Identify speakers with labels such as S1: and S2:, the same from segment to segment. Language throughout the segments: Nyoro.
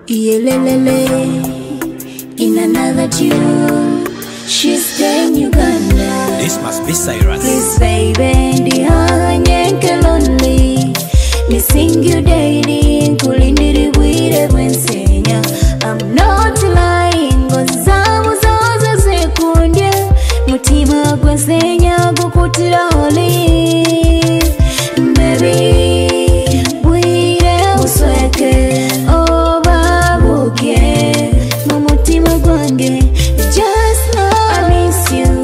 S1: Iyelelele in another tune. She's staying Uganda.
S2: This must be Cyrus.
S1: Please baby, ndihanyenke lonely. Missing you daily, nkulindiri bwire bwensenya. I'm not lying, ozamu zozo zikundye. Mutima gwensenya gukutira oli. Baby, bwire usweke, oba buke. Mu mutima gwange, just know I miss you.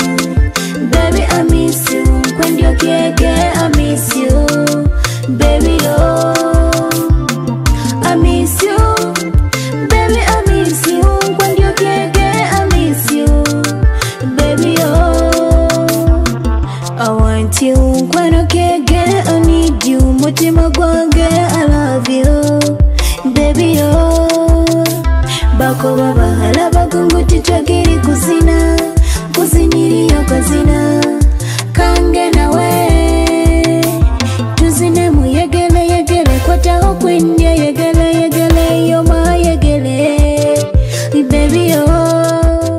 S1: Baby, I miss you. Kwendyokyeke, I miss you. Baby, oh, I miss you. Baby, I miss you. Kwendyokyeke, I miss you. Baby, oh, I want you. Kwendyokyeke, I need you. Mutima gwange, I love you. Baby, oh, bakoba bahala bakunguti twakiri kuzina, kuziniriyo kazina kange nawe. Tuzine muyegele yegele kwataho kwindya yegele yegele yoma yegele. Baby, oh.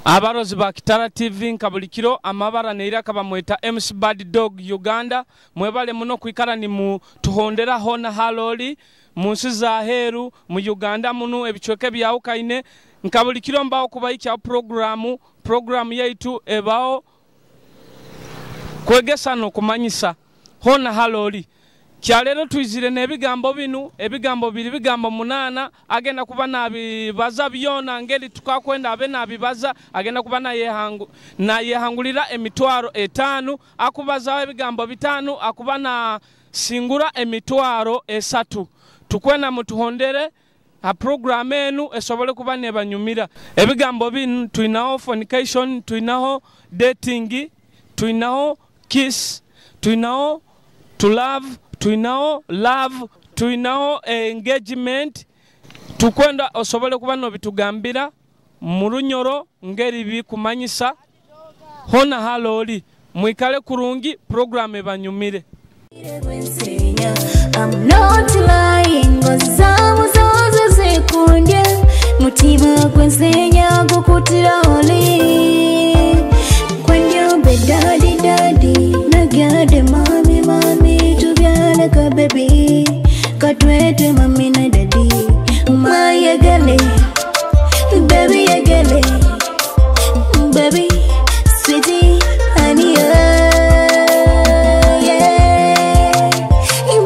S3: Abarozi ba Kitara TV nka buli kiro amabara neiraka bamweta MC Bad Dog Uganda. Mwebale muno kwikara ni mu tuhondera hona haloli mu nsi za heru mu Uganda muno ebicweke byawukaine nka buli kiro mbawo kubaikya programu yaitu ebao kwegesa no kumanyisa hona haloli. Kyalero tuizire n'ebigambo binu, ebigambo biri bigambo 8 agenda kuba nabibaza byona ngeri tukakwenda abe nabibaza agenda kuba na yehangulira emitwaro 5 akubaza ebigambo 5 akuba na singura emitwaro 3. Tukwena mutuhondere ha program enu esobole kuba nebanyumira. Ebigambo binu tuinaho fornication, tuinaho dating, tuinaho kiss, tuinaho to love, tuinao love, tuinao engagement. Tukwenda osobole kuba no bitugambira mu runyoro ngeri bikumanyisa hona haloli. Mwikale kurungi program ebanyumire.
S1: I'm not lying, ozamu zozo zikundye. Mutima gwensenya gukutira oli. Kwendyobe daddy daddy, nagyade mami mami, tubyale ka baby, katwete mami na daddy. Mayegele, baby yegele, baby sweetie honey, yeah.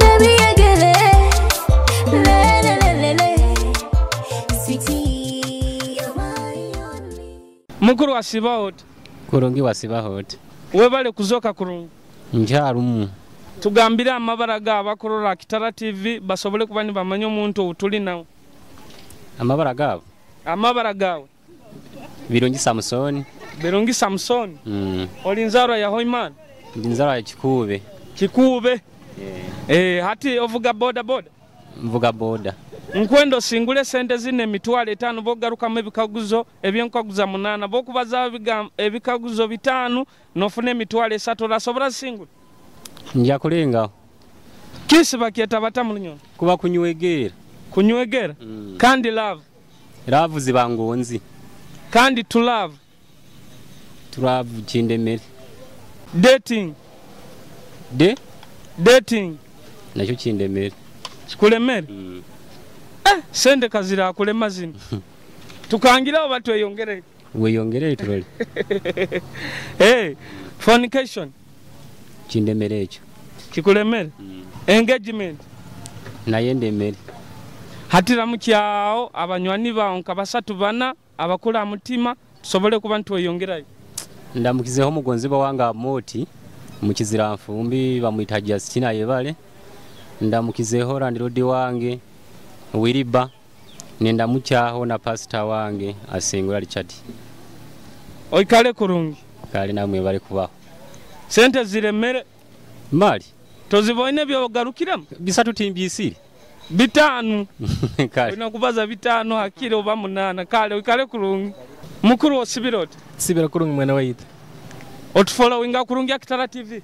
S1: Baby yegele, le le le le le, sweetie you're my only.
S3: Mukuru wasiba
S4: kurungi wasiba hoti.
S3: Webale kuzoka kurungi.
S4: Njarumu.
S3: Tugambire amabara g'abakurora Kitara TV basobole kuba nibamanya omuntu otuli nawe.
S4: Amabara gaabo?
S3: Amabara gawe.
S4: Birungi Samson.
S3: Birungi Samson. Oli nzarwa ya Hoiman?
S4: Ndi nzarwa ya Kikuube.
S3: Kikuube? Yeah. Hati ovuga boda boda?
S4: Mvuga boda.
S3: Nkwendo singule sente zine emitwalo 5 bogarukamu ebikaguzo ebyenkaguza 8 bokubaza ebikaguzo 5 nofuna emitwalo 3 orasobora singula.
S4: Nja kulenga.
S3: Kisi bakyeta bata mu lunyondo?
S4: Kuba kunywegera.
S3: Kunywegera? Kandi love.
S4: Love ziba ngonzi.
S3: Kandi to love.
S4: To love kindemere.
S3: Dating.
S4: De?
S3: Dating.
S4: Nakyo kindemere.
S3: Kikulemere? Sente kazira akulema zino. Tukangira oba tweyongere?
S4: Weyongere tulole.
S3: Hey, fornication.
S4: Kindemere ekyo.
S3: Kikulemere? Engagement.
S4: Naye ndemere.
S3: Hatira mukyao abanywani bawo nka 3 4 abakula mutima tusobole kuba ntweyongerayo.
S4: Ndamukizeho mugonzi bawanga moti mukizira nfumbi bamwita Justina yebale. Ndamukizeho landlord wange Wiriba, nenda mukyaho na pastor wange Asingura Richard.
S3: Oikale kurungi.
S4: Kale namwe bali kubaho.
S3: Sente ziremere.
S4: Mali
S3: toziboine byogarukiramu?
S4: 3 timbisire.
S3: 5.
S4: Kale.
S3: Unakubaza 5 hakiri oba 8. Kale oikale kurungi. Mukuru osibira oti?
S5: Sibira kurungi mwene waitu.
S3: Otufollowinga kurungi ya Kitara TV?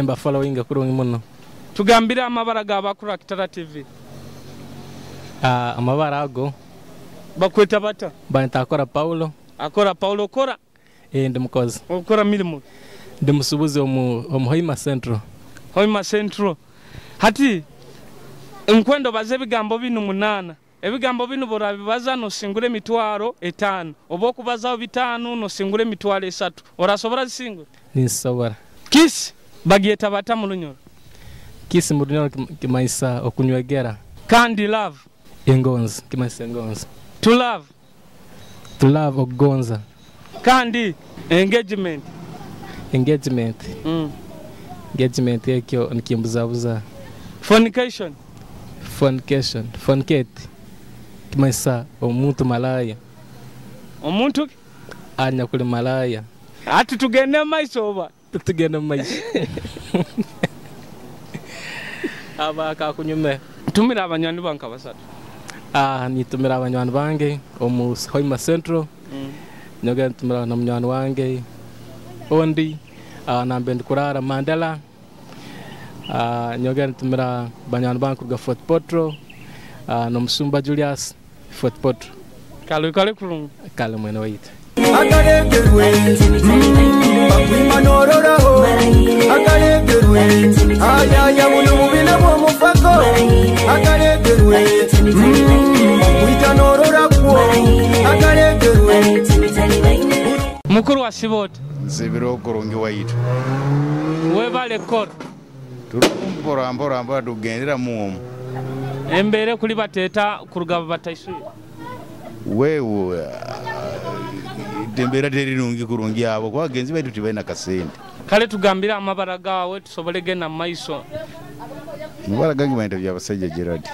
S5: Mba followinga kurungi muno.
S3: Tugambire amabara g'abakuru Kitara TV.
S5: Amabara ago
S3: Bakweta bata?
S5: Banyeta Akora Paulo.
S3: Akora Paulo, okora?
S5: Ndi mukozi.
S3: Okora mirimo?
S5: Ndi musubuzi omu Hoima Central.
S3: Hoima Central. Hati nkwendo baze ebigambo binu 8. Ebigambo binu borabibaza nosingura emitwaro 5. Oba okubazaho 5 nosingura emitwaro 3. Orasobora zisingura?
S5: Ninsobora.
S3: Kisi bagyeta bata mu Runyoro?
S5: Kisi mu Runyoro kimaisa okunywegera.
S3: Kandi love?
S5: Engonzi, kimaisa engonzi.
S3: To love?
S5: To love, okugonza.
S3: Kandi engagement?
S5: Engagement. Engagement ekyo nikimbuzabuza.
S3: Fornication?
S5: Fornication. Fornicate. Kimaisa omuntu malaya.
S3: Omuntu?
S5: Anya kuli malaya.
S3: Ati tugende maiso oba?
S5: Tugende maiso. Aba akakunyume.
S3: Tumira abanywani bange basatu.
S5: Nitumira abanywani bange omu Hoima Central. Nyoga nitumira na munywani wange ondi nambe ndikurara Mandela. Nyoga nitumira banywani bange kuruga Fort Potro n'omusumba Julius Fort Potro.
S3: Kale kale kurungi.
S5: Kale mwene waitu.
S2: Akalekerwe bakwimanoororaho akalekerwe ayaya buno bubina bw'omufako akalekerwe bakwitanoororakwo akalekerwe.
S3: Mukuru wa Sibota.
S6: Nsibira okurungi waitu.
S3: Webale kora.
S6: Turukumpora mpora mpora tugendera muomu.
S3: Embere kuli bateta kurugaba bataisuye.
S6: Wewe embera teri kurungi abo kwa genzi baitu tibaina kasente.
S3: Kale tugambira amabara gawe tusobole genda maiso.
S6: Mabara gange baita bya basajja Gerard.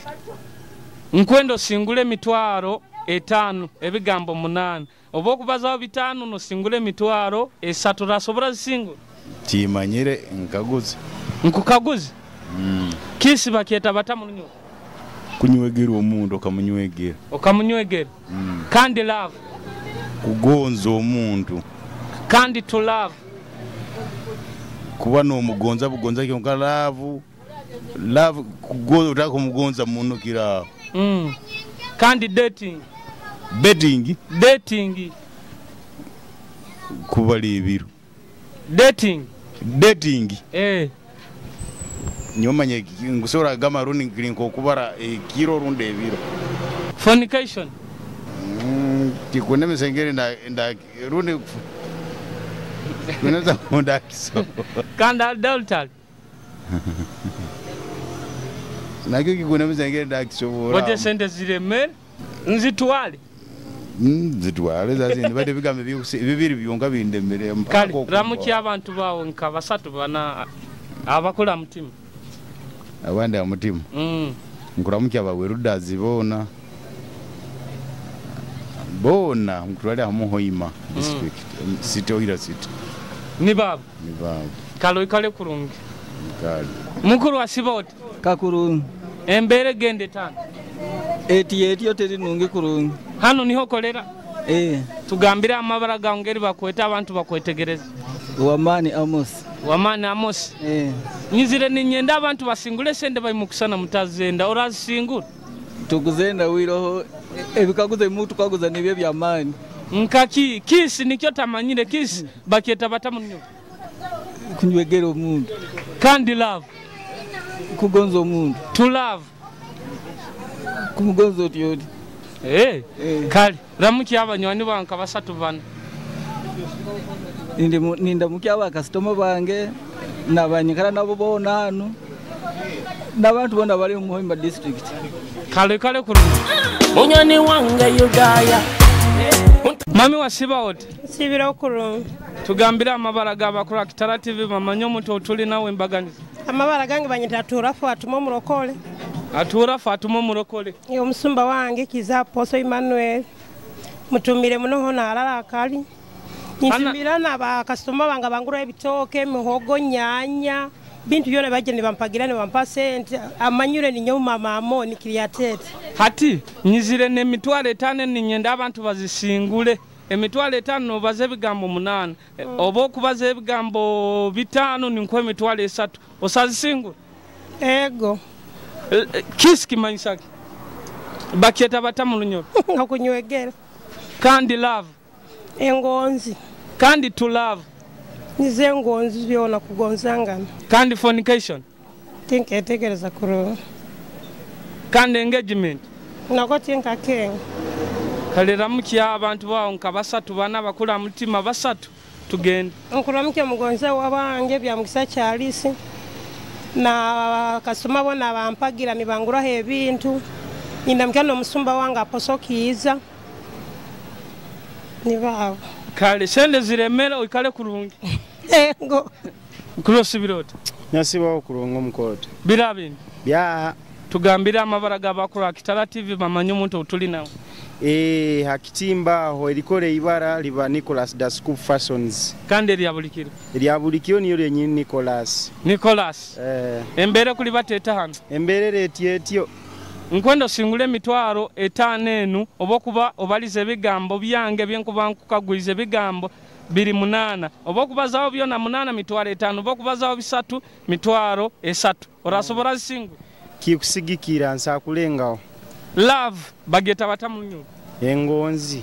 S3: Nkwendo singule mitwaro 5 ebigambo 8. Oba okubazaho 5 no singule mitwaro 3 rasobora zisingura.
S6: Kimanyire nkaguze.
S3: Nkukaguze? Kisi bakyeta bata mu Runyoro?
S6: Kunywegera omuntu okamunywegera.
S3: Okamunywegera. Kandi love.
S6: Kugonza omuntu.
S3: Kandi to love.
S6: Kuba n'omugonza bugonza kyonka love. Love kugonza otaka kumugonza muno kira.
S3: Kandi dating.
S6: Betting.
S3: Dating.
S6: Kubala ebiro.
S3: Dating.
S6: Dating. Nyomanye ngusobola gamba rundi nkirinka okubara ekiro rundi ebiro.
S3: Fornication.
S6: Kikunemesa engeri nda rundi kuneza ndakiso.
S3: Kandi adultery.
S6: Nakyo kikunemesa engeri ndakisobola.
S3: Oje sente ziremere nzitwale.
S6: Zitwale zazindi bade ebigambo bibiri byonka bindemere.
S3: Kale ramuki abantu bawo nka basatu bana abakula mutima.
S6: Abandi amutima. Nkuramuki abawerudazi bona. Bona nkutwale hamu Hoima district. City Oira city.
S3: Ni baba.
S6: Ni baba.
S3: Kale kale kurungi.
S6: Kale.
S3: Mukuru wa Sibota.
S7: Kakurungi.
S3: Embere gende tano.
S7: Eti eti yote nungi kurungi.
S3: Hano niho kolera. Tugambira amabara gangeri bakweta abantu bakwetegereza.
S7: Wamani Amos.
S3: Wamani Amos. Nyizire ninyenda abantu basingule sende bayimukusana mutazenda orazisingura.
S7: Tukuzenda wiroho ebikaguze mutu kaguza nibyo bya mani.
S3: Nkaki kisi nikyo tamanyire kisi bakyeta bata munyo.
S7: Kunywegera omuntu.
S3: Kandi love.
S7: Kugonza omuntu.
S3: To love.
S7: Kumugonza otyo.
S3: Kale ramuki abanywani banka basatu bana.
S7: Nindamuki abakasitoma bange nabanyikara nabo bona hano n'abantu bona bari mu Hoima district.
S3: Kale kale kurungi.
S8: Munyani wange Yudaya.
S3: Mami wa Sibaot.
S9: Sibira kurungi.
S3: Tugambira amabara g'abakora Kitara TV bamanyi omuntu otuli nawe embaganiza.
S9: Amabara gange banyita Atura Fatuma Murokole.
S3: Atura Fatuma Murokole.
S9: Yo musumba wange Kiza Poso Emmanuel. Mutumire munoho nalala akali. Nitumira na bakasitoma bange bangura ebitooke, emihogo, nyanya, bintu byona baje ne bampagira ne bampa sente. Amanyure ni nyuma mama ni kiriyatete.
S3: Hati nyizire ne mitwalo 5 ninyenda abantu bazisingule. Emitwalo 5 baze ebigambo 8. Oba okubaza ebigambo 5 ninkwe emitwalo 3. Osazisingula?
S9: Ego.
S3: Kisi kimanyisa ki? Bakyeta bata mu Lunyoro?
S9: Okunywegera.
S3: Kandi love?
S9: Engonzi.
S3: Kandi to love?
S9: Nize engonzi byona kugonzangana.
S3: Kandi fornication?
S9: Tinketegereza kurungi.
S3: Kandi engagement?
S9: Nako tinkakenga.
S3: Kaleramukia abantu bawo nka basatu bana bakula mutima basatu tugende.
S9: Nkuramukya mugonze wabange bya mukisa kyalisi na kasoma bona bampagira nibanguraho ebintu. Ninamukya n'omusumba wange aposokiiza nibaabo.
S3: Kale sente ziremera oikale kurungi.
S9: Ego.
S3: Nkurosibira oti?
S10: Nyasibaho kurungi omukoto.
S3: Birabini?
S10: Bya.
S3: Tugambire amabara g'abakuru Kitara TV bamanye omuntu otuli nawe.
S10: Hakitimba aho erikore ibara liba Nicholas da Scoop Fashions.
S3: Kandi erya bulikiro?
S10: Erya bulikiro niyo lyenyini Nicholas.
S3: Nicholas. Embere kuli bateta hano.
S10: Embere leti etyo.
S3: Nkwenda osingule emitwaro 5 enu oba okuba obaliza ebigambo byange byenkuba nkukagwiza ebigambo biri 8 oba okubazawo byona 8 mitwaro 5 oba okubazawo 3 mitwaro 3 orasobora zisingula?
S10: Kikusigikira nsakulengawo.
S3: Love bageta bata mu Lunyoro?
S10: Engonzi.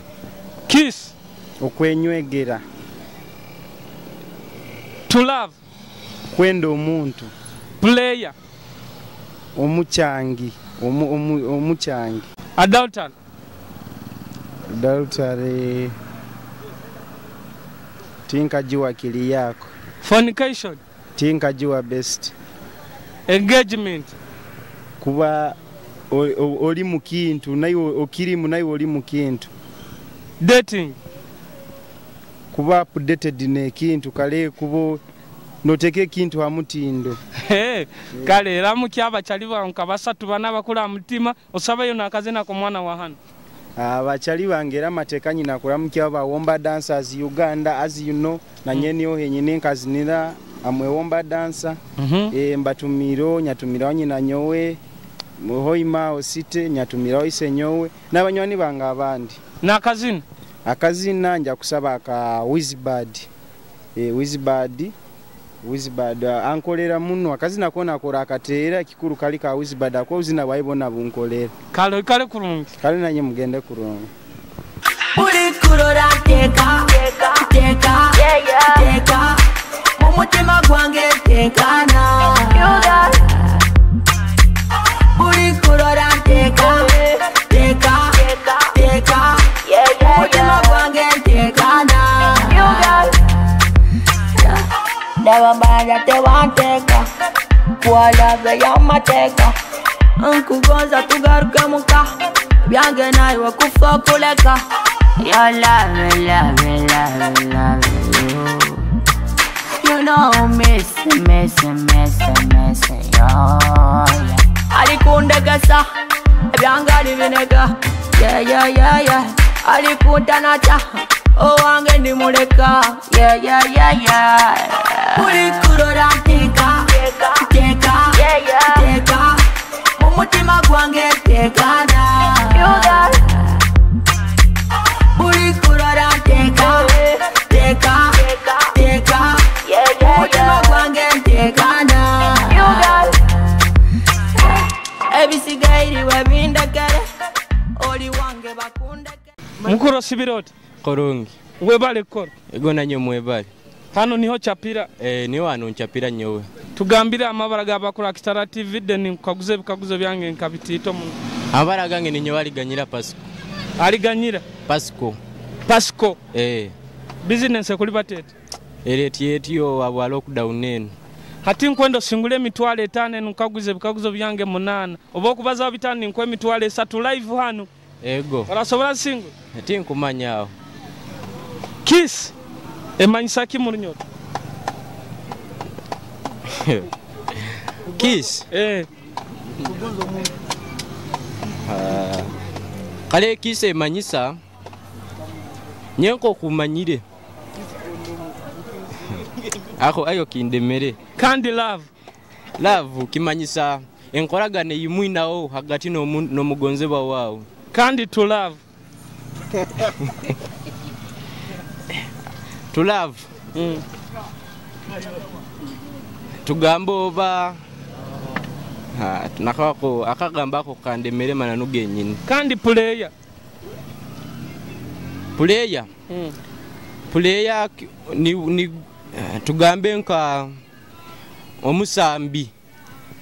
S3: Kiss?
S10: Okwenywegera.
S3: To love?
S10: Kwenda omuntu.
S3: Player?
S10: Omuchangi. Omuchangi.
S3: Adultery?
S10: Adultery tinkajiwa akili yako.
S3: Fornication?
S10: Tinkajiwa best.
S3: Engagement?
S10: Kuba oli mukintu naye okirimu naye oli mukintu.
S3: Dating?
S10: Kuba updated nekintu kale kubo noteke ekintu ha mutindo.
S3: Hey, kale era mukyaba nka basatu bana bakula mutima osabayo nakazina ku mwana wa hano.
S10: Abakyali bange era mateeka nyina kuramukya ba Womba Dancers Uganda, as you know, na nyeni ohenyine nkazinira amwe Womba Dancer. Mbatumiro nyatumira nyina nyowe Muhoima osite nyatumira ise nyowe n'abanywani bange abandi.
S3: Nakazina?
S10: Akazina nja kusaba aka Wizbad. Wizbad ankolera muno akazina kona akora akateera kikuru kali ka Wizbad akozina bayibona bunkolera.
S3: Kale kale kurungi.
S10: Kale nanye mugende kurungi.
S11: Uri kurora teka teka teka mumutima gwange tekana. Uri kurora teka teka teka mumutima gwange tekana. Ndabambanya tewanteka kualave ya mateka nkugonza tugaruke muka byange nawe wakufa kuleka. Your love, love, love, love you. You know miss, miss, miss, miss, yo, yeah. Alikundegesa byangali vinega, yeah, yeah, yeah, yeah. Alikutanacha owange ndimuleka, yeah, yeah, yeah, yeah. Uri kurora teka teka teka mumutima gwange tekana. Uri kurora teka teka teka mumutima gwange tekana. Ebisigairiwe bindekere oli wange bakundekere.
S3: Mukuru sibiroti
S4: Korungi.
S3: Webale kora.
S4: Ego nanyo mwebale.
S3: Hano niho chapira.
S4: Niho hano nchapira nyowe.
S3: Tugambire amabara g'abakora Kitara TV then nkaguze bikaguzo byange nkabitito muno.
S4: Amabara gange ni nyowe aliganyira Pasco.
S3: Aliganyira
S4: Pasco.
S3: Pasco. Business ekuli batete.
S4: Ereti etiyo abwa lockdown eno.
S3: Hati nkwenda singule emitwalo 5 nkaguze bikaguzo byange 8 oba okubaza 5 nkwe emitwalo 3 live hano.
S4: Ego.
S3: Orasobora single?
S4: Ati nkumanya aho.
S3: Kiss emanyisa ki mu Lunyoro?
S4: Kiss? Kale kiss emanyisa nyenko kumanyire. Ako ayo kindemere.
S3: Kandi love.
S4: Love kimanyisa enkoragane yimwinawo hagati n'omugonzebwa wawe.
S3: Kandi to love.
S4: To love. Tugambo oba
S12: Nakako akagamba ako kandemere mananu genyini.
S3: Kandi player.
S12: Player. Player ni tugambe nka omusambi.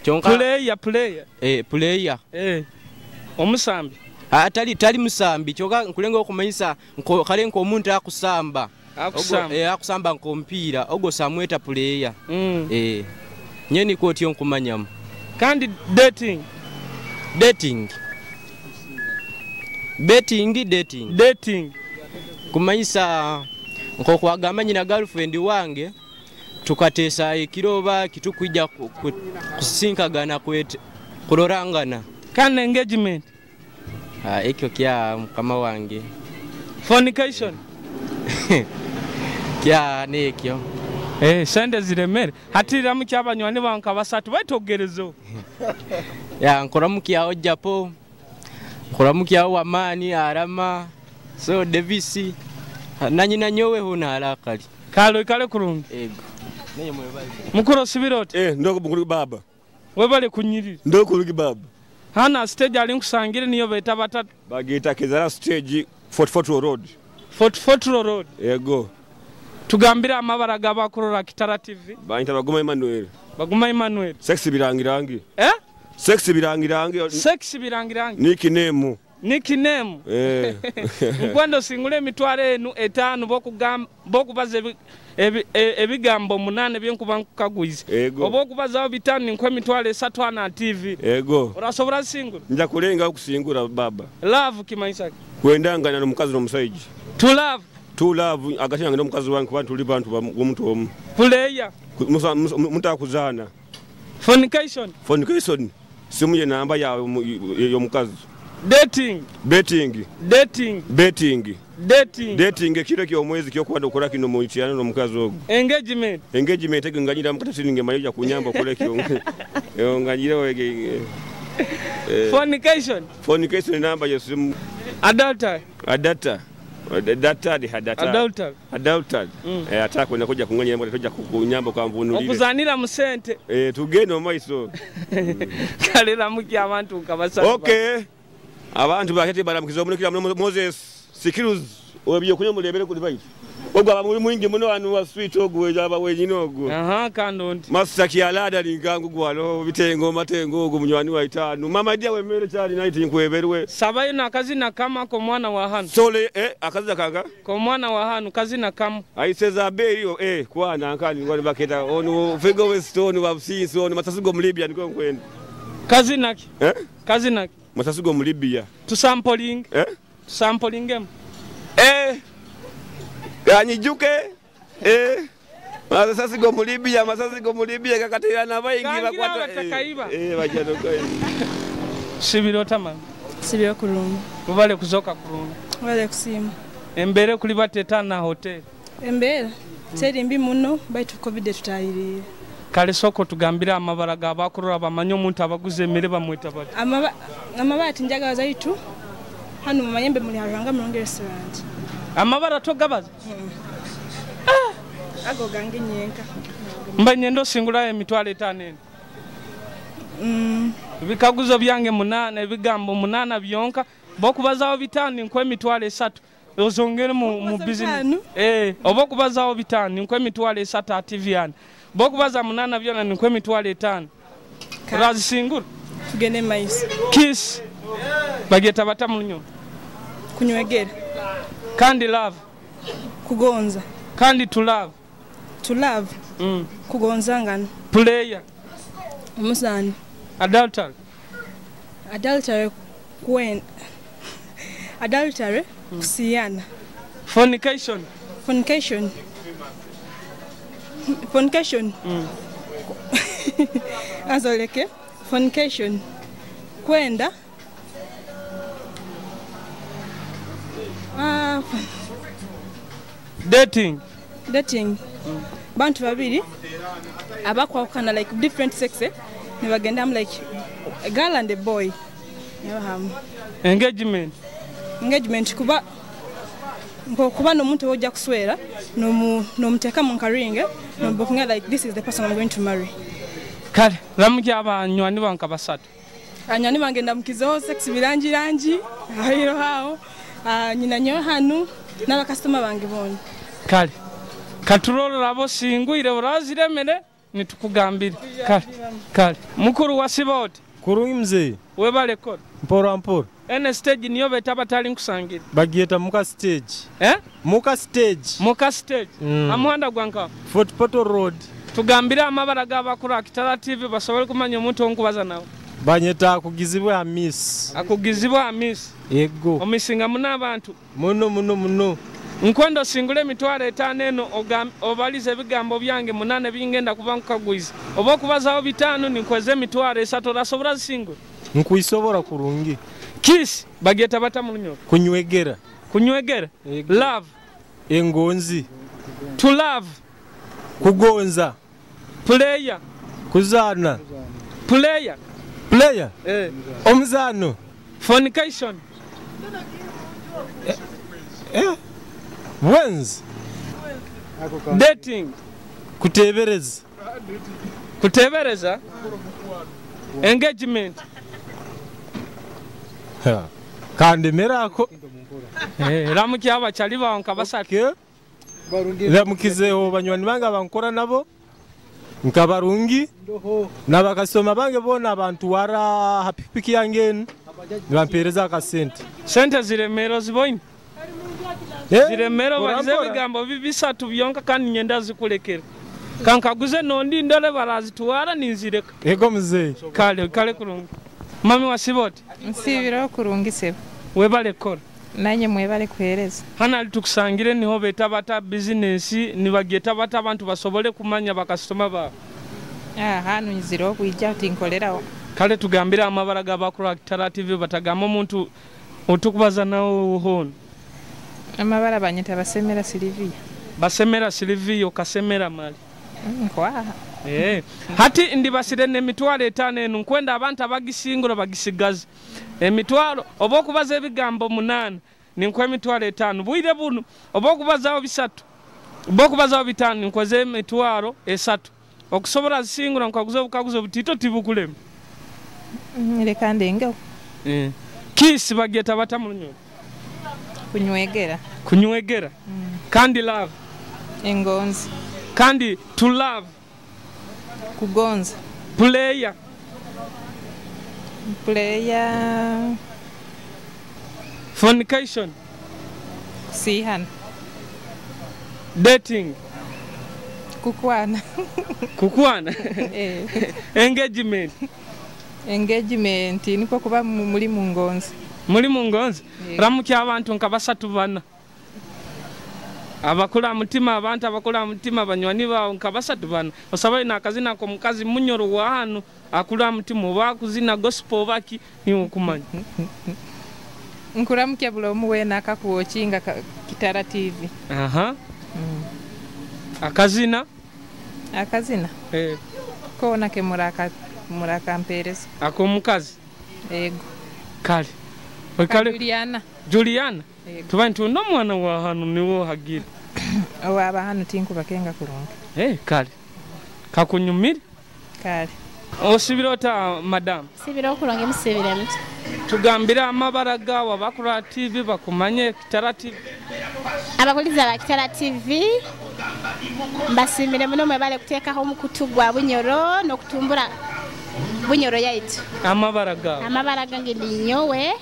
S12: Kyonka
S3: player.
S12: Player.
S3: Omusambi.
S12: Tali musambi kyonka nkulenga okumanyisa kale nko omuntu akusamba.
S3: Akusamba.
S12: Akusamba nko mpira ogo samweta player. Nyeni koti onkumanyamu.
S3: Kandi dating.
S12: Dating. Betting dating.
S3: Dating.
S12: Kumanyisa nko kwagamba nyina girlfriend wange tukatesa ekiroba kitukuja kusinkagana kwete kulorangana.
S3: Kandi engagement.
S12: Ekyo kya mukama wange.
S3: Fornication.
S12: Kya nekyo.
S3: Sente ziremere. Hatira mukyabanywanyi banka basatu baitogerezo.
S12: Ya nkora mukyawo japo. Nkora mukyawo wamani arama. So Davis nanyi nanyowe hona alakali.
S3: Kalo ikale kurungi.
S12: Ego. Nenye mwebale.
S3: Mukuru sibirote.
S13: Ndoko mukuru baba.
S3: Webale kunyirira.
S13: Ndoko kurungi baba.
S3: Hana stage ali nkusangire niyo beta batatu.
S13: Bagita Kezara stage 44 Road.
S3: 44 Road.
S13: Ego.
S3: Tugambira amabara gabakurora Kitara TV.
S13: Bayita Baguma Emmanuel.
S3: Baguma Emmanuel.
S13: Sex birangirangi. Sex birangirangi.
S3: Sex birangirangi.
S13: Nickname.
S3: Nickname. Nkwendo singule emitwalo enu 5 bokugamba bokubaza ebigambo 8 byenkuba nkukagwiza. Oba okubazawo 5 nkwe emitwalo 3 na TV.
S13: Ego.
S3: Orasobora singula.
S13: Nja kulenga okusingula baba.
S3: Love kimanyisa.
S13: Kwendangana n'omukazi n'omusajja.
S3: To love.
S13: To love agati yange n'omukazi wange kuba tuli bantu b'omuntu omu.
S3: Player.
S13: Mutakuzaana.
S3: Fornication.
S13: Fornication. Simu ye namba yawe y'omukazi.
S3: Dating.
S13: Betting.
S3: Dating.
S13: Betting.
S3: Dating.
S13: Dating ekiro ky'omwezi ky'okwanda okola kino mu ityano n'omukazi ogwo.
S3: Engagement.
S13: Engagement ege nganyira mukatasi nge kunyamba okola ekyo. Nganyira wege.
S3: Fornication.
S13: Fornication namba y'esimu.
S3: Adultery.
S13: Adultery. Adultery. Adultery. Adultery. Atako nakuja kunganya mbona toja kunyamba kwa mvunulire.
S3: Okuzanira mu sente.
S13: Tugende mu maiso.
S3: Kalera muki abantu kabasa.
S13: Okay. Abantu bakete baramukiza omunukira Moses Sikiruz obyo kunya mulebere kuli baitu. Ogwo abamuli mwingi muno wanu wa sweet ogwo aba wenyine ogwo.
S3: Kando ndi.
S13: Master Kialada lingangu gwalo bitengo matengo ogwo munywani wa itanu. Mama dia wemere chali night nkweberwe.
S3: Sabayo na kazina kama ko mwana wa hanu.
S13: Sole akazina kanga?
S3: Ko mwana wa hanu kazina kama.
S13: Aiseza beri kwana nkani ngwani baketa onu Figo West onu babsisi onu matasigo mu Libya niko nkwenda.
S3: Kazina ki? Kazina ki?
S13: Matasigo mu Libya.
S3: Tusampoling. Tusampolingem.
S13: Ganyijuke. Masasigo mu Libya, masasigo mu Libya kakatira bayingi bakwata. Bajja
S3: Sibirota mama.
S14: Sibiro kulungu.
S3: Mubale kuzoka kulungu.
S14: Mubale kusiima.
S3: Embere kuli bateta na hotel.
S14: Embere teri mbi muno baitu COVID tutayirire.
S3: Kale soko tugambira amabara gabakurora bamanye omuntu abaguze emere bamweta bati.
S14: Amabati njagaza zaitu hano mu Mayembe muli Haranga Mulonge restaurant.
S3: Amabara togabaza?
S14: Ago gange nyenka.
S3: Mba nyendo singula emitwalo 5. Bikaguzo byange 8 ebigambo 8 byonka bokubazawo 5 nkwe emitwalo 3 ozongere mu business. Oba okubazawo 5 nkwe emitwalo 3 TV yani. Bokubaza 8 byona nkwe emitwalo 5. Razisingura.
S14: Tugende maiso.
S3: Kiss. Bageta batamunyo.
S14: Kunywegera.
S3: Kandi love.
S14: Kugonza.
S3: Kandi to love.
S14: To love. Kugonzangana.
S3: Player.
S14: Omusani.
S3: Adultery.
S14: Adultery kwen. Adultery kusiyana.
S3: Fornication.
S14: Fornication. Fornication. Azoleke. Fornication. Kwenda.
S3: Dating.
S14: Dating. Bantu babiri abakwawukana like different sex ne bagenda like a girl and a boy.
S3: Engagement.
S14: Engagement kuba kuba n'omuntu ojja kuswera n'omuteka mu nkaringe n'obukinga like this is the person I'm going to marry.
S3: Kale ramukya abanywani banka basatu.
S14: Anywani bange ndamukizeho sex birangi rangi ahiro hao nyina nyowe hanu n'abakasitoma bange bona.
S3: Kale katurorora abo singwire uraziremere nitukugambire. Kale kale mukuru wa siboti
S15: kurungi mzee
S3: webale kora
S15: mpora mpora.
S3: Ene stage niyo beta batali nkusangira
S15: bagieta muka stage. Muka stage.
S3: Muka stage. Amuhanda gwanka
S15: Fort Portal Road.
S3: Tugambire amabara g'abakuru Kitara TV basobole kumanya omuntu onkubaza nawe.
S15: Banyeta akugizibwa Hamis.
S3: Akugizibwa Hamis.
S15: Yego.
S3: Omisinga muna abantu.
S15: Muno muno muno.
S3: Nkwendo singule emitwalo 5 eno obalize ebigambo byange 8 bingenda kuba nkukagwiza. Oba okubazaho 5 ninkweze emitwalo 3 orasobora zisingula.
S15: Nkuisobora kurungi.
S3: Kiss bageta bata mu lunyo.
S15: Kunywegera.
S3: Kunywegera. Love.
S15: Engonzi.
S3: To love.
S15: Kugonza.
S3: Player.
S15: Kuzana.
S3: Player.
S15: Player. Omuzano.
S3: Fornication.
S15: Wenz.
S3: Dating.
S15: Kutebereza.
S3: Kutebereza. Engagement.
S15: Kandi merako.
S3: Ramuki abachali bawo nkabasatu.
S15: Ramukizeho banywani bange abankora nabo nkabarungi nabakasoma bange bona abantu wara hapipiki yange enu nibampereza akasente.
S3: Sente ziremero ziboine. Ziremero balize ebigambo bibisatu byonka kandi nyenda zikulekera. Kankaguze nondi ndole barazitwara ninzireka.
S15: Ego mzee.
S3: Kale kale kurungi. Mami wa siboti.
S16: Nsibiro kurungi sebo.
S3: Webale kora.
S16: Nanye mwebale kuhereza.
S3: Hana tukusangire niho beta bata business nibageta bata abantu basobole kumanya bakasitoma ba.
S16: Hano nziro kwijja tinkolerawo.
S3: Kale tugambira amabara g'abakuru Kitara TV batagamba omuntu otukubaza nawo hono.
S16: Amabara banyita basemera Silvia.
S3: Basemera Silvia okasemera mali.
S16: Nkwa.
S3: Hati ndibasire n'emitwalo 5 enu nkwenda abantu abagisingura bagisigaze. Emitwalo oba okubaza ebigambo 8 ninkwa emitwalo 5 bwire buno oba okubazaho 3 oba okubazaho 5 ninkweze emitwalo 3 okusobola zisingura nkaguza obukaguzo butito tibukulemu.
S16: Leka ndenge.
S3: Kiss bageta bata mu lunyo.
S16: Kunywegera.
S3: Kunywegera. Kandi love.
S16: Engonzi.
S3: Kandi to love.
S16: Kugonza.
S3: Player.
S16: Player.
S3: Fornication.
S16: Kusihana.
S3: Dating.
S16: Kukwana.
S3: Kukwana. Engagement.
S16: Engagement niko kuba muri mu ngonzi.
S3: Muri mu ngonzi. Ramukya abantu nka basatu bana. Abakula mutima abantu abakula mutima banywani bawo nka basatu bana. Osaba ina akazina ko mukazi munyoro wa hanu akula mutima oba kuzina gospel baki ni okumanya.
S16: Nkuramukya bulomu wena akakuwochinga Kitara TV.
S3: Aha. Akazina?
S16: Akazina? Kona ke muraka mpereza.
S3: Ako mukazi?
S16: Ego.
S3: Kale. Kale.
S16: Juliana.
S3: Juliana. Tuba nti no mwana wa hanu niwo hagira.
S16: Owa hanu tinkubakenga kurungi.
S3: Kale. Kakunyumire?
S16: Kale.
S3: Osibira ota madam?
S17: Sibira okurungi musibira muti.
S3: Tugambira amabara gawa bakura TV bakumanye Kitara TV.
S17: Abakuliza ba Kitara TV mbasimire muno mwebale kuteekaho omukutu gwa Bunyoro n'okutumbura Bunyoro yaitu.
S3: Amabara gawa.
S17: Amabara gange ndi nyowe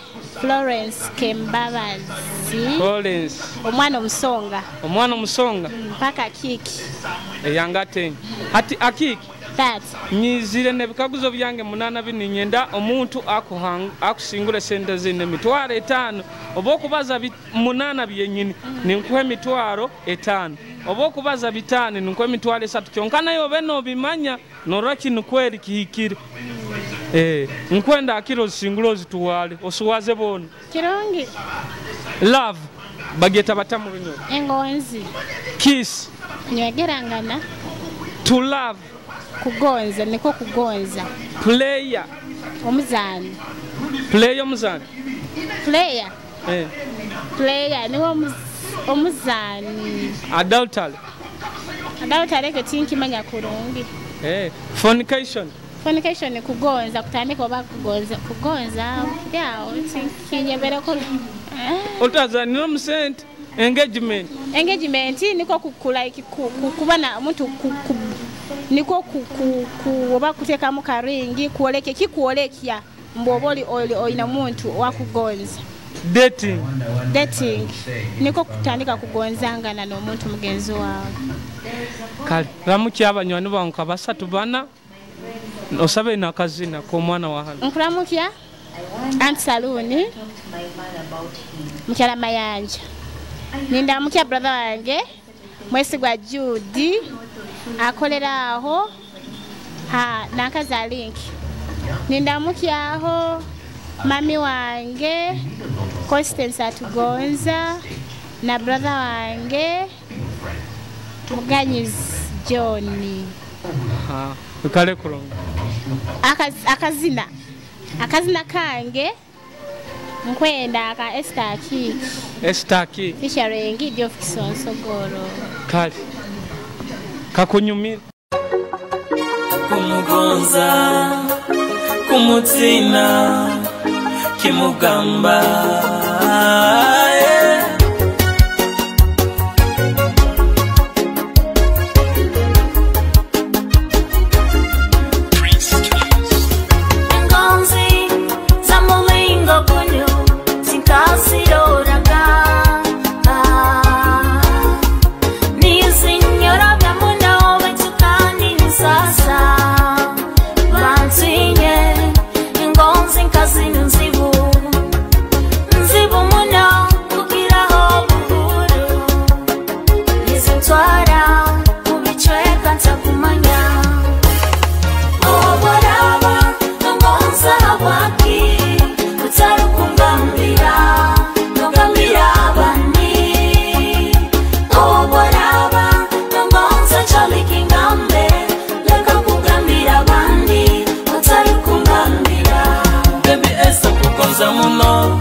S17: Florence Kembabazi.
S3: Florence.
S17: Omwana omusonga.
S3: Omwana omusonga.
S17: Mpaka akiki.
S3: Eyangate. Hati akiki.
S17: That.
S3: Nyizire nebikaguzo byange 8 bininyenda omuntu akusingura sente zine emitwalo 5 oba okubaza 8 byenyini ninkuha emitwalo 5 oba okubaza 5 ninkuha emitwalo 3 kyonka nayo obe nobimanya norora kinu kweri kihikire. Nkwenda akiro zisingura ozituwale osuwaze bona.
S17: Kirungi.
S3: Love bageta bata mu lunyo.
S17: Engonzi.
S3: Kiss.
S17: Nywegerangana.
S3: To love.
S17: Kugonza niko kugonza.
S3: Player.
S17: Omuzani.
S3: Player omuzani.
S17: Player. Player niwo omuzani.
S3: Adultery.
S17: Adultery ke tinkimanya kurungi.
S3: Fornication.
S17: Fornication kugonza, kutandika oba kugonza, kugonza yawo kinyebere ku
S3: Otazanira mu sente. Engagement.
S17: Engagement niko like kuba na omuntu niko oba kuteekamu karingi kuoleke kikuolekya mbwoba oli olina muntu wakugonza.
S3: Dating.
S17: Dating niko kutandika kugonzangana n'omuntu mugenzi wawe.
S3: Kale ramukya abanywani bawe nka basatu bana osabe nakazina k'omwana wa hano.
S17: Nkuramukya Aunt Saluni, mukyala Mayanja, nindamukya brother wange Mwesigwa Judy akolera aho ha nankaza link. Nindamukyaho mami wange Constance Atugonza na brother wange Muganyizi John.
S3: Ukale kulonga.
S17: Akazina kange nkwenda aka Esther Kiki.
S3: Esther Kiki.
S17: Featuring Geoff Kisonsogoro.
S3: Kale. Kakunyumira.
S8: Kumugonza, kumutina, kimugamba. Yeah.
S1: Engonzi za mulingo guno tinkasiroraga nizinyorobya muno betukandi nsasa bantinye engonzi nkazino nzibu nzibu muno kugiraho buhuru nizintwara kubicweka ntakumanya oboraba nongonza waki utarukungambira nongambira abandi oboraba nongonza chalikingambe leka kugambira abandi utarukungambira.
S8: Baby Esther kugonza muno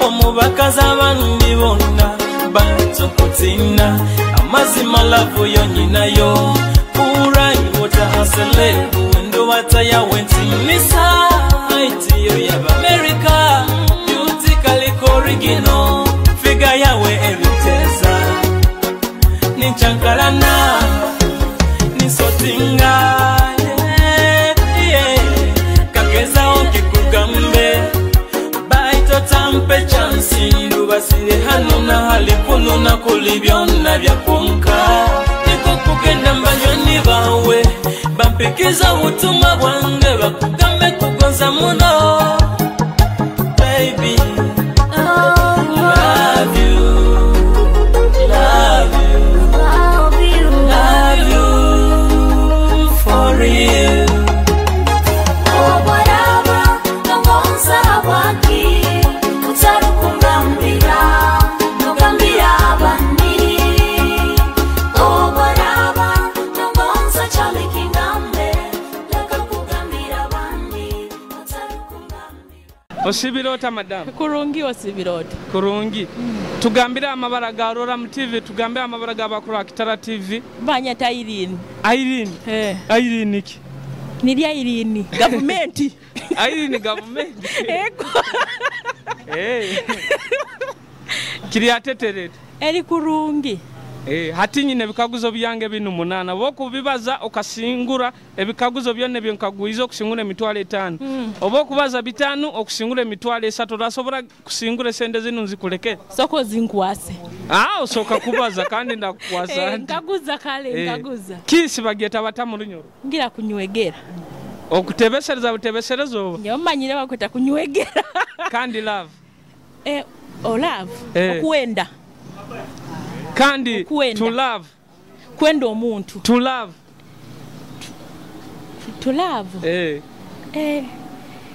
S8: omubakazi abandi bonna bantukutina amazima lavu yonyinayo kuraiwota aselebu wendowata yawe ntinisa aitiyo y'Abamerika beauty kaliko original figa yawe eriteza ninchankalana nisotinga yeah, yeah. Kagezaho nkikugambe baito tampe chansi ndubasire hano na hali kuno na kuli byonna byakunka niko kugenda mbanywani bawe bampikiza ubutumwa bwange bakugambe kugonza muno baby. Love you, love you,
S1: love you,
S8: love you for real.
S1: Oboraba nongonza waki utarukungambira nongambira abandi oboraba nongonza chalikingambe leka kugambira abandi utarukungambira.
S3: Osibirota madam.
S18: Kurungi osibirota.
S3: Kurungi. Tugambire amabara ga Roram TV, tugambire amabara ga bakuru Kitara TV.
S18: Banyata Irene.
S3: Irene.
S18: Eh.
S3: Irene iki?
S18: Nilya Irene. Government.
S3: Irene government.
S18: Ego.
S3: Eh. Kiri ateterete.
S18: Eri kurungi.
S3: Hati nyine ebikaguzo byange binu 8 bokubibaza okasingura ebikaguzo byonna byenkaguiza okusingura emitwalo 5 oba okubaza 5 okusingura emitwalo 3 orasobola kusingura esente zinu nzikuleke
S18: soko zinkwase.
S3: Osoka kubaza kandi ndakukwasa.
S18: Nkaguza kale nkaguza.
S3: Kisi bagyeta bata mu Lunyoro
S18: ngira kunywegera
S3: okutebesereza butebesereza oba
S18: nyomanyire bakweta kunywegera
S3: kandi love
S18: love okuwenda
S3: kandi
S18: okuwenda.
S3: To love
S18: kwenda omuntu
S3: to love
S18: to love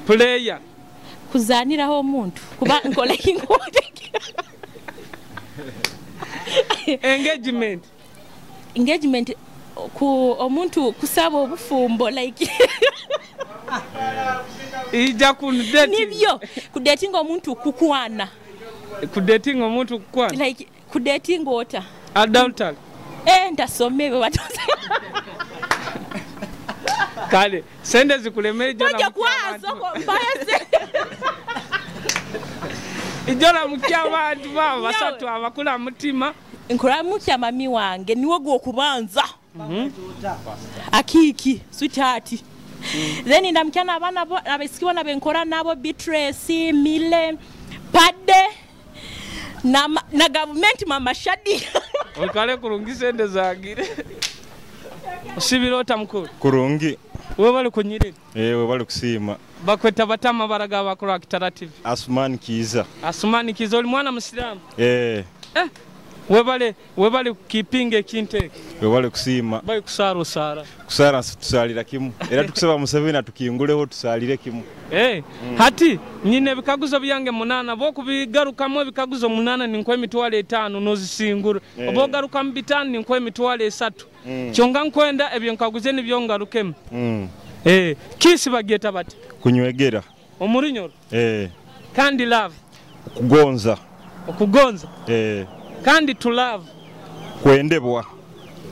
S3: player
S18: kuzaniraho omuntu kuba nkole kinkote
S3: engagement
S18: engagement ku omuntu kusaba obufumbo like
S3: ija ku dating
S18: nibyo ku dating omuntu kukwana
S3: ku dating omuntu kukwana
S18: like ku dating ota
S3: adultery
S18: ntasome bwe batoze.
S3: Kale sente zikulemere ijo
S18: Ojja kwaso mpayo
S3: ijo ramukya abantu babo basatu abakula mutima.
S18: Nkuramukya mami wange niwe gwokubanza. Akiki sweetheart. Then ndamukya n'abaana abaisiki bona benkora nabo, Beatrice, Mile, Pade na gavumenti mama Shadi.
S3: Oikale kurungi sente zagire. Osibira ota mukuru?
S19: Kurungi.
S3: We bali kunyirira?
S19: Ewe bali kusiima.
S3: Bakweta batama baraga bakora Kitara TV.
S19: Asumani Kiza.
S3: Asumani Kiza, oli mwana musilamu?
S19: Eh.
S3: Webale webale kipinga ekinteke.
S19: Webale kusiima.
S3: Bali kusara usara.
S19: Kusara tusalira kimu. Era tukusaba Museveni atukinguleho tusalire kimu.
S3: Hati nyine ebikaguzo byange 8 bokubigarukamu ebikaguzo 8 ninkwa emitwalo 5 nozisingura. Obogarukamu 5 ninkwa emitwalo 3. Kyonga nkwenda ebyo nkaguze nibyo ngarukemu. Kisi bagyeta bati?
S19: Kunywegera.
S3: Omurinyoro? Kandi love.
S19: Okugonza.
S3: Okugonza. Kandi to love.
S19: Kwendebwa.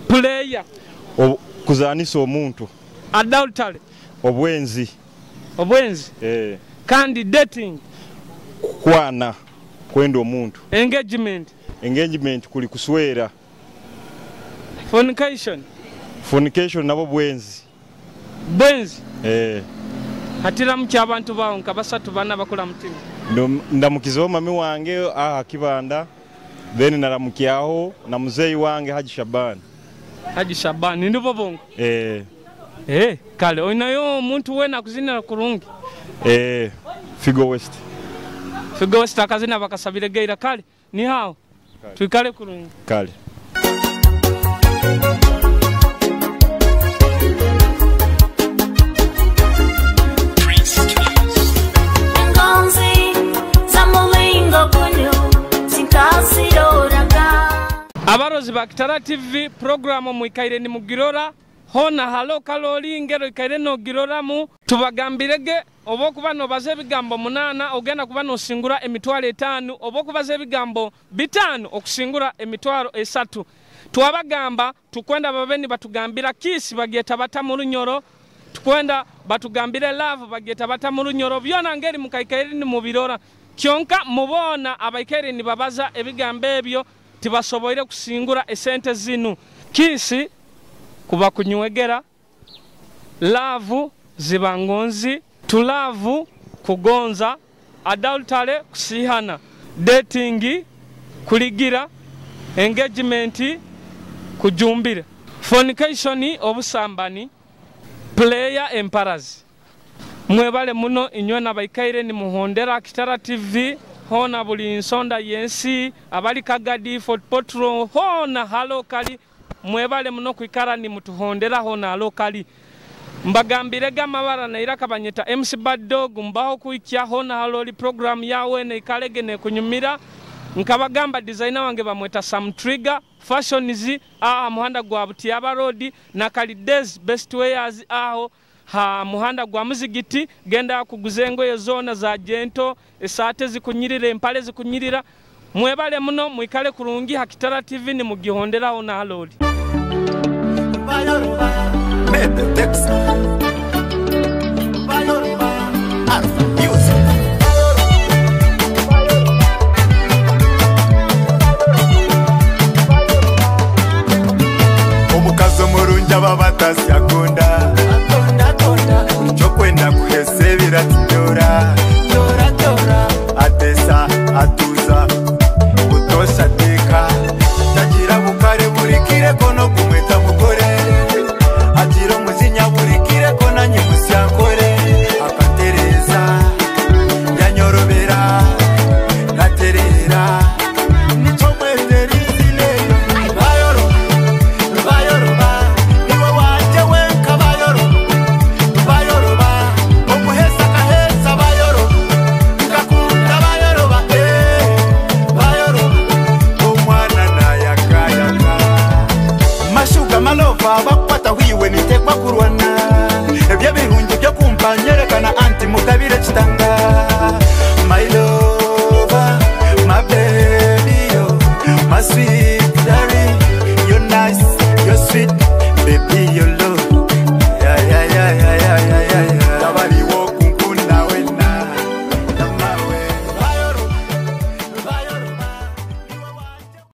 S3: Player.
S19: Kuzanisa omuntu.
S3: Adultery.
S19: Obwenzi.
S3: Obwenzi. Kandi dating.
S19: Kukwana. Kwenda omuntu.
S3: Engagement.
S19: Engagement kuli kuswera.
S3: Fornication.
S19: Fornication nabo bwenzi.
S3: Bwenzi. Hatira mukya abantu bawo nka basatu bana bakula mutima.
S19: Ndamukizeho mami wange aha Kibanda. Then naramukyaho na muzeyi wange Haji Shaban.
S3: Haji Shaban ndibo bongo. Kale oinayo omuntu wena kuzina kurungi.
S19: Figo West.
S3: Figo West akazina bakasabire geira kale ni hao. Tuikale kurungi.
S19: Kale.
S1: Engonzi za mulingo guno tinkaziroraga.
S3: Abarozi ba Kitara TV programu mwikaire ni mugirora hona halo kaloli ngero ikaire no giroramu tubagambirege oba okuba nobaza ebigambo 8 ogenda kuba nosingura emitwalo 5 oba okubaza ebigambo 5 okusingura emitwalo 3. Twabagamba tukwenda babeni batugambira kisi bagyeta bata mu runyoro, tukwenda batugambire love bagyeta bata mu runyoro, byona ngeri mukaikaire ni mubirora. Kyonka mubona abaikaire ni babaza ebigambo ebyo tibasoboire kusingura esente zinu. Kisi kuba kunywegera, love ziba ngonzi, tulavu kugonza, adultery kusihana, dating kuligira, engagement kujumbira, fornication obusambani, player emparazi. Mwebale muno inywe n'abaikaire ni muhondera Kitara TV hona buli nsonda yensi abali Kagadi, Fort Potro hona halo kali. Mwebale muno kuikara ni mutuhondera hona halo kali. Mbagambire gamabara na iraka banyeta MC Bad Dog mbaho kuikia hona haloli program yawe ne ikalege ne kunyumira. Nkabagamba designer wange bamweta Sam Trigger Fashions aha muhanda gwa Butiaba Road na Kalides Best Wares aho ha muhanda gwa muzigiti. Genda kuguza engoye zona za jento, esate zikunyirira, empale zikunyirira. Mwebale muno mwikale kurungi ha Kitara TV ni mugihondera hona haloli.
S2: Mebe Tex.